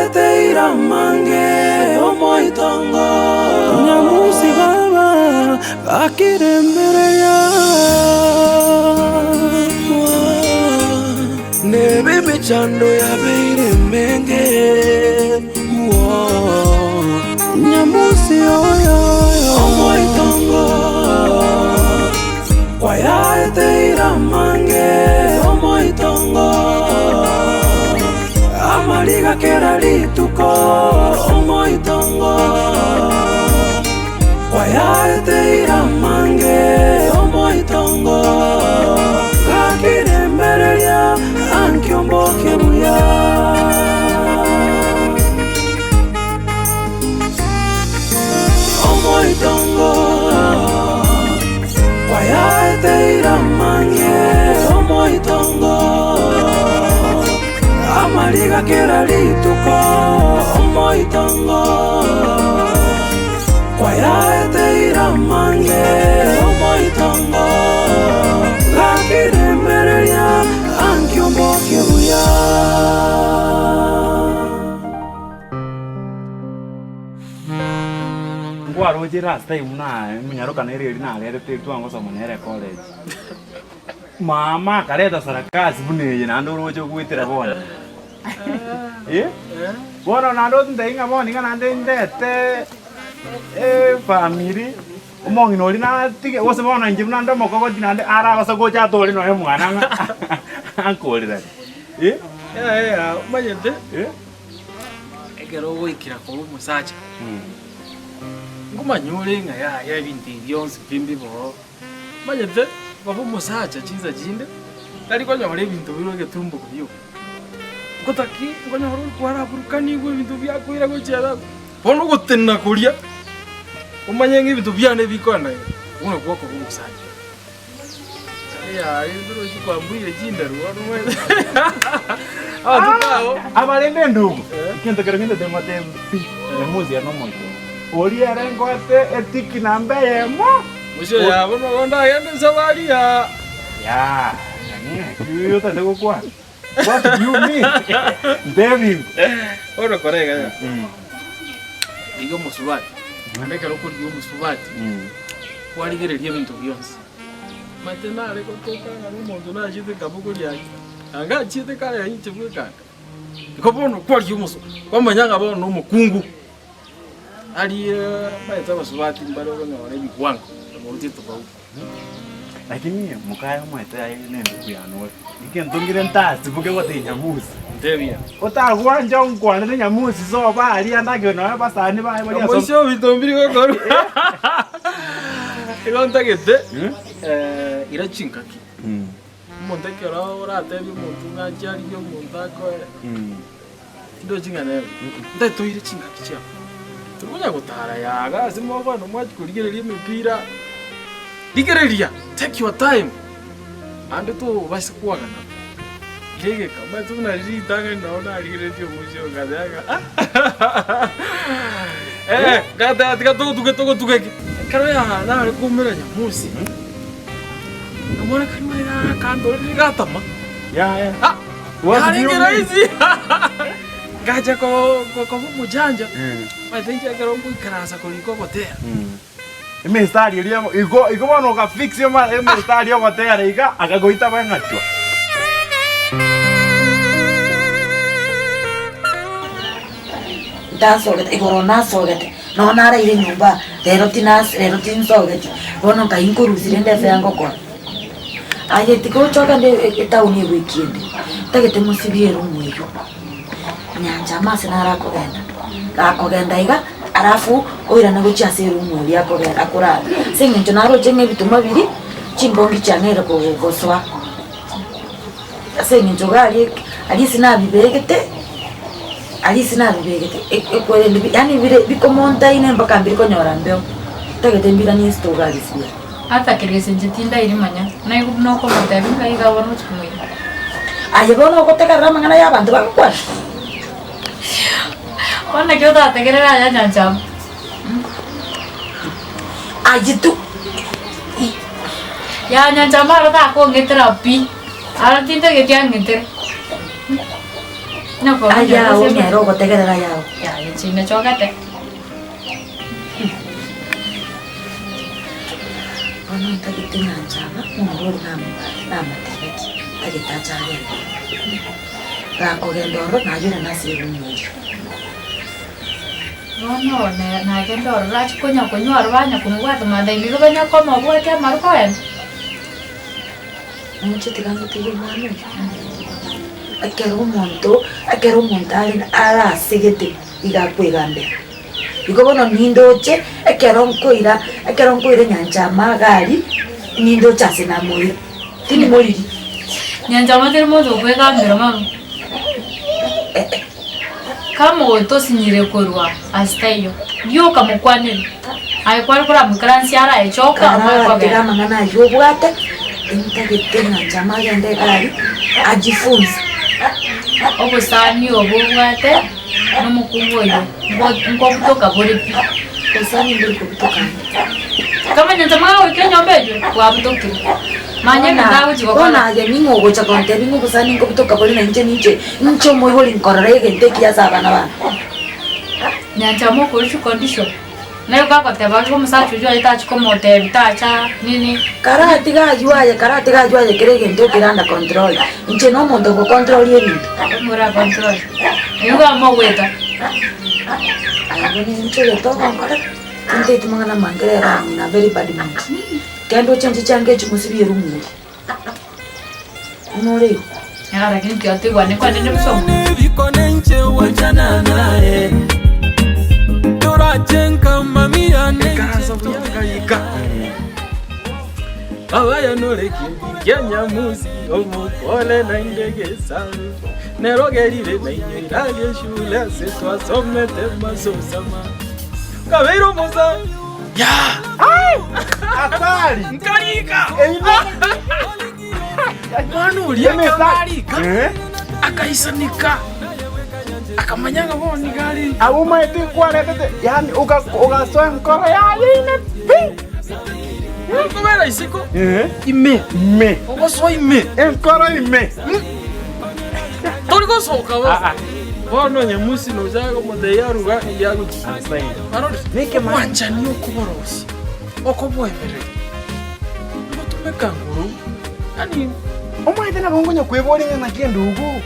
Kwayaeteire amange omoitongo. Nyamusi baba gakiremereria. Nebe emechando yabeire emenge. Nyamusi oyo omoitongo. Kwayaeteire amange omoitongo, amariga kera rituko omoitongo. Kwayaeteire amange omoitongo, gakiremereria ankio mboke buya. Omoitongo kwayaeteire amange omoitongo amariga kera rituko omoitongo kwayaeteire amange omoitongo gakiremereria ankio mboke buya. Nkwaroche last time buna emonyaroka nere eria narerete eria twangosoma nere college. Mama akareta sarakasi buna eye naende oroche ogwetera bono. Eh? Bono naende ontebie ng'a bono iga naende ndete efamiri, omong'ina oria natige gose bono inche buna nde omokogoti naende arabase gocha atore nonye mwana ng'a ankorerane. Eh? Yaya omanyete. Eh? Ekero ogoikera koba omosacha, nkomanya ore ng'a yaya ebinto ebi bionsi pi mbibe oo. Omanyete koba omosacha chinsa chinde, tari konyora ebinto bire egetumbo bioka. Ngotaki nkonyora ore kwaraburukanigwe ebinto biakoira gochia iga, bono ogotenena koria, omanye ng'a ebinto biane bikoenda iga, okwo nakwo okoba omosacha. Abarende endugu, egento keria ng'entete ngotebi pi, nyamusi ere nomoito. Oria ere nkoete etiki namba eyemo. Mwisho yabo nogo ndagende esabari ya. Yaa, naki otagete gokwana? What do you mean? Ntebi ingo. Bono kora iga ya. Rigia omosubati, naende ekero okorigia omosubati, kwarigereria ebinto bionsi. Omanyete nare gotoka ng'a nomonto nachiete nkabogoria ake, anga achiete kare inche bweka anga. Igo bono kwarigia omosu, kwamanya ng'a bono nomokungu, aria omanyete abasubati mbare okonyora ebigwango tofauti tofauti. Lakini mokaye omanyete aye nendugu yane ore, egento nkere ntasibuke gotebia Nyamusi. Ntebia. Otagwancha onkwanere Nyamusi sobo aria ndakire nonya abasani baye baria ase Omoisia obito mbiri gokorwa. Igo ntagete ira chingaki. Omonto ekero oratebie omonto ng'a ache arigie omonto akoe, tindochi ng'a nere. Ntagete oire chingaki chiao. Tori konya gotara yaga ase mogoenda mwachia korigereria emepira, rigereria, take your time, naende tobasa kwagana. Ira egeka, omanyete buna riria ritang'ani nabo narigereretie omoisia oyo ngateba ng'a ah, eh, ngateba tiga togotuge togotuge ki. Ekero ya nare koumera nyamusi. Kamwana karia iga akandorire iga atama. Yaya. Ah, What do you yarenge mean? rahisi. Ngacha ko- ko- koba omojanja. Mm. Omanyete inche ekero ngoikaransa korika ogotera. Mm. Emistari eria igo igo bono ogafix ema- emistari ogotera iga akagoita beng'achwa. Ntasogete, igoro nasogete, nonya naraire nyomba, rero tinas rero tinsogeti, bono nkai nkorusia rende ase ngokora. Aye tiga oche ogende etown ewiki ende, ntagete mosibie eroom eywo, nyanchama ase naro akogenda, gakogenda iga, alafu oirane gochia ase eroom eria akogenda akorara, ase eng'encho naroche ng'a ebituma biria, chimbongi chiang'eire ko- gosoa. Ase eng'encho iga aria aria ase nabibegete, aria ase nabibegete ekwerende bi yaani bire bikomontaine mpaka mbiri konyora mbeo, ntagete mbiranie ase togaria buya. Ata kerese inche tindairi manya, naigwe buna okomotebia ng'a iga bono ochia komoira. Aye bono ogotegerera amang'ana y'abanto bagokwana? Bono naki otategerere aya nyanchama? Aye tu. Yaya nyanchama aro takong'etera pi, aro tintageti ang'etere. Ayao nere ogotegerera ayao. Yaya chinde chogete. Bono ntagete ng'a nchama omorwori oria namotebetie, ntagete ache agende. Gakogenda ororo nayoirane ase eroom eyio. Bono nagenda ororo achie konya konywa aro banya komobwata mambia nigo banya komobwatia amaru kogenda. Inche tiga ngotebi omwana oyo, ekero omonto ekero omonto are arasegete iga akwegambera. Igo bono nindoche ekero nkoira ekero nkoira nyanchama iga aria, nindoche ase namoira, tindimoriri. Nyanchama teri monto okwegambera mama. Kama otosinyire korwa ase taiyo, rioka mokwanere, aye kware koramoikaransie araechoka omoe Karatiga kogenda. amang'ana ayio obwate, intagete ng'a nchama agende iga aria, ajifunze. Obosani obo obwate nomokungu oyio, nko- nkobutoka bore pi. Obosani mbori kobutoka ande. Kama nyanchama gagoika enyomba eyio, bwabutokire. Manya ebinto agochi Bono gokora. aye ning'o ogocha gontebia ng'a obosani nkobutoka bore na inche ninche inche omoibori nkorora egento ekiya ase abana bane. Nyanchama okori chicondition, naye gagoteba iga omosacha oyio aye tachi komotebia tacha nini. Karatiga aywo aye karatiga aywo aye kera egento okere under control, inche na omonto ogocontrol ebinto. Omora control, oyio iga mogoeta. Aye bono inche egento ogonkora, tinteti mang'ana amange rero am in a very bad mood. Genda ochenche chianga echi mosibie erumu eria. Buna ore igo. Yaya lakini tiga toigwane kwane bosongo. Ekaransa buya nkaika Abaya nore kimbi kia nyamusi omokole nainde gesaru nerogerire nainyo irage shule ase twasomete masosama kabeire omosa ya Hatari! nkarika mwana oria akarika Eh? akaisanika akamanya ng'a bono nigo are Abwo omanyete nkwaretete, yaani ugasoa enkoro yaye ime pi! Kobera isiko Eh? ime Ime. ogosoa ime Enkoro ime. tori gosoka bo Ah, ah. bono nyamusi nochaka komotebia aruga yagochi Arori Neke ma- obwanchani okoborosia okoboemereri ngotumeka nguru yani Omanyete nabo nkonya kweboria ng'a naki endugu.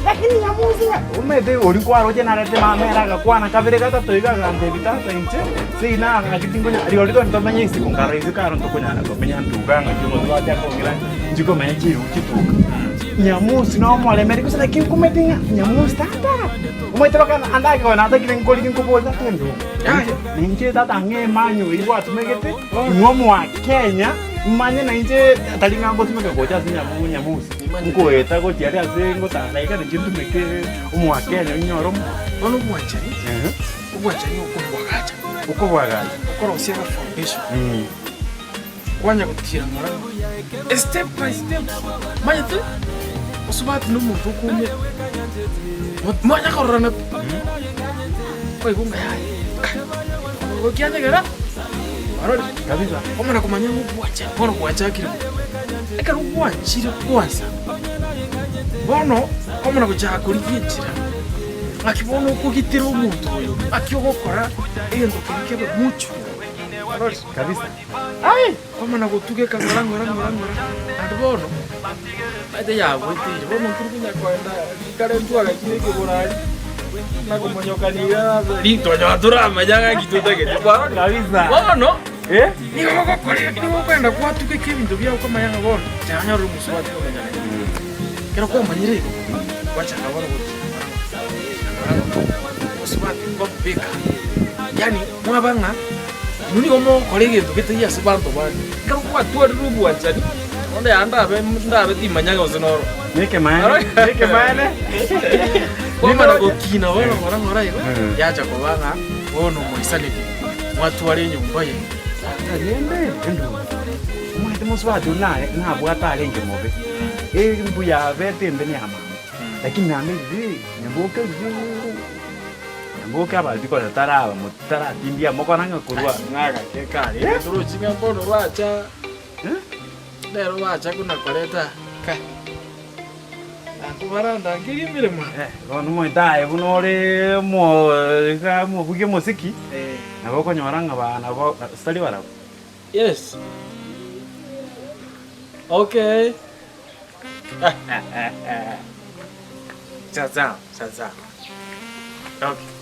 Lakini nyamusi ng'a omanyete oria kwaroche narete mama ere agakwana kabere gatato iga agantebia tata inche seino ng'aki tinkonya rirorio twari tomenye isiko nkarora isiko aro ntokonyara komenya nduga ng'aki omonto ache akong'ira inche komenya chiru chituka. Nyamusi nomoremeri gose naki nkumete ng'a nyamusi tata, omanyete mpaka ande ake konya natakire nkorigia nkoboria tata endugu. Ninche tata ng'a emanyo eywo gwatumegete, inwe omoakenya. Manye nainche tari ng'a ngotumeka gocha ase nyamusi, nkoeta gochia aria ase ngotara iga ninche ntumeke omwakenya onyore omo. Bono obwanchani, obwanchani okobwagacha, Okobwagacha. okorosia ebe foundation, kwanya gotira ng'ora ng'ora, step by step, omanyete osubati na omonto okoumera, mwanya kororana pi, kwaigwa ng'a yaya, kai, okianyegera. Warorire? Kabisa. Omana komanya ng'a obwanchani bono bwachakire buya. Ekero bwanchire kwansa, bono omana gochaka korigia enchera, ng'aki bono okogitera omonto oyo, ng'aki ogokora egento keria kebe mucho. Warorire? Kabisa. Ai! Kwamana gotugeka ng'ora ng'ora ng'ora ng'ora, naende bono, omanyete yagoeteire, bono ntori konya koenda rikare ntwagachire ekeborari, nakomonyokani iga ritonyora toramanya ng'aki totagete kwarorire. Kabisa. Bono, Eh? nigo ogokora nigo okoenda kwatugeka ebinto biago okamanya ng'a bono, nyanyorire omosubati komenya nere. Ekero kwamanyire igo, gwachaka bono gochia ng'ora ng'ora, ng'ora ng'ora, omosubati kwamobeka, yaani mwaba ng'a. Inwe nigo mogokora egento getari ase abanto bande. Ekero gwatwarire obwanchani, bono yaya ndabe ndabe timanya gose noro. Nekemaene, nekemaene. Kwamana gokina bono ng'ora ng'ora igo, yacha koba ng'a bono mwaisanete, mwatwara enyomba yaino. Rende endugu, omanyete mosubati oyio naye nabwate arenge mobe, mbuya abete embe ne ya mama, lakini naende riria nyaboke riria. Mboke abaeti konya taraba taratindia mokona ng'a korwa. Ng'agake kare torochi ng'a bono bacha rero bacha kona koreta ka. Barandangerie emeremo. Bono omonto aye buna ore omo iga omobugia omosiki, nabo okonyora ng'a ba nabo tari barabwo. Yes. Okay. Sawa sawa, sawa sawa. Okay.